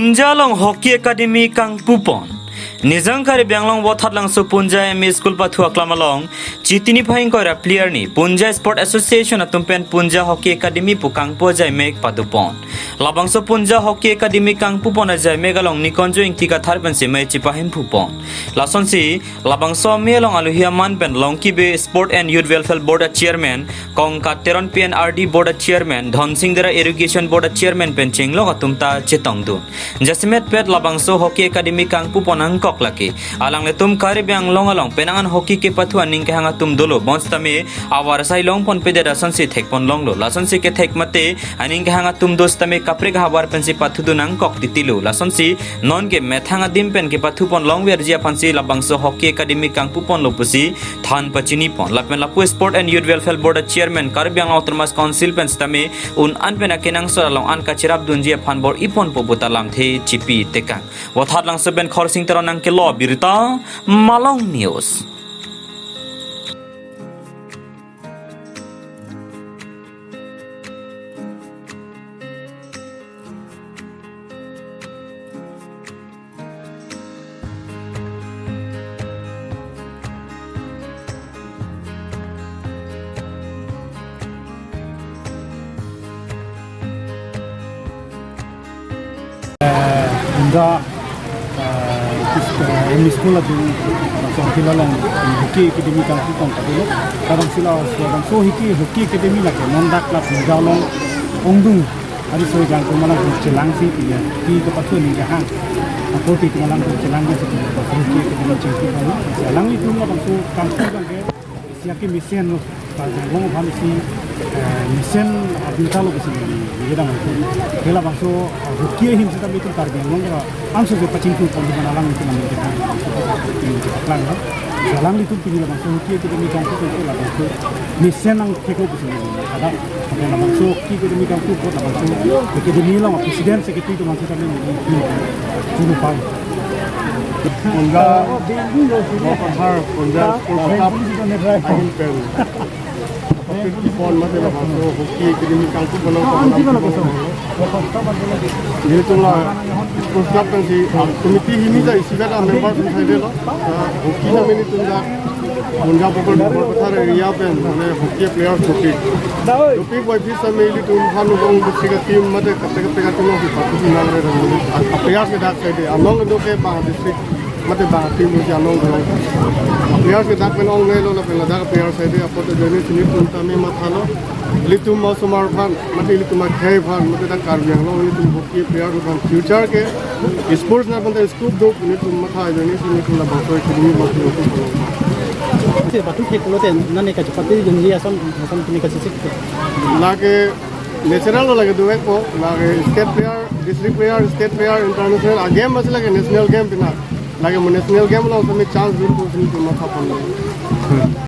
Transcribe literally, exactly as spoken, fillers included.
Punja along Hockey Academy kangpupon. Nijang Karbi Anglong Vothatlangso Punja M E School pathu aklam along Chiti niphai ingkoi ra phli arni Punja Sport Association atum pen Punja Hockey Academy pu kangpu ajaimek padopon. Labangso Punja Hockey Academy kangpupon ajaimek along Nikonjo Ingti Kathar pensi mei chepahem phupon. Lasonsi labangso amei along alohi aman pen Longki Bey Sport and Youth Welfare Board a Chairman, Kongkat Teron P N R D Board a Chairman, Dhonsing Dera Irrigation Board a Chairman pen chenglok atum ta chetongdun. Jasemet pet labangso Hockey Academy kangpupon angkok lake. Alanglitum Karbi Anglong along penang an hockey kepathu aning kehang atum dolo, bonsitame avarsai longponpedet asonsi thekponlonglo. Lasonsi kethek mate aning kehang atum do sitame kaprek havar pensi pathudun angkok titilo. Lasonsi nonke methang adim pen kepathuponlongverji aphansi labangso Hockey Academy kangpuponlo pusi than pachinipon. Lapen lapu Sport and Youth Welfare Board a Chairman, Karbi Anglong Autonomous Council pen sitame un an pen akenangsot along an kacherapdunji aphan bor-iponpo puta lamthe chipi tekang. Vothatlangso pen Khorsing Teron nangkelo birta, Malong News. Inda, eh, is-, eh, M E School atum, eh, songkila long, eh, Hockey Academy kangpupon kadolo. Kadang sila, kadang so Hockey, Hockey Academy lake, non dak la Punja along ongdung. Ari so jang ko malang ko chelang si, iya, ti ko pathu ni jahang. Ako ti ko malang ko chelang si, ko pathu ki ko ni chengki ko. Alanglitum labangso kangpu kangke, isi ake mesen lo, Karbi Anglong aphan isi, eh, mesen abinta lo kesi ni, ni dang ko. Ke labangso, eh, Hockey ahin sita mitu Karbi Anglong ka, anso je pachingthurpon di mana alanglitum aning ke, alanglitum pini labangso Hockey Academy kangpu kangke labangso mesen nangthek lo kesi ni. Ada, ada labangso Hockey Academy kangpu apot labangso Academy along President Secretary atum aphan sitame ni, ni, ni, ni, Punja, Punja Sports Club ahin pen. Pon mate labangso Hockey Academy kangpupon. Nelitum la Sports Club pensi, ah, committee hini ta isi ta member pensi delo. Ah, hockey ta nelitum ta Punja Bogor Bogor Pathar area pen mane hockey players dopik. Dopik wai phi sitame ilitum Hanubong district team mate kaprek kaprek atum lo phi participate nangre. Ah, players ke dak side along do ke bang district mate bang team lo si along do. Players ke dak pen ong nelo lapen ladak players side apot ajoine si nelitum tame mathalo. Ilitum osomar aphan, mate ilitum akhei aphan, mate dak Karbi Anglong ilitum hockey player aphan future ke sports na pante scope do, ilitum matha ajoine si ilitum labangso academy bangso. Se batu ke pulote nane kachepate jonji ason, ason kini kachesik ke. Lake natural lo lake dovekpo, lake state player, district player, state player, international a-game masi lake national game pina. Lake mo national game along sitame chance dun pusi ilitum mathapon.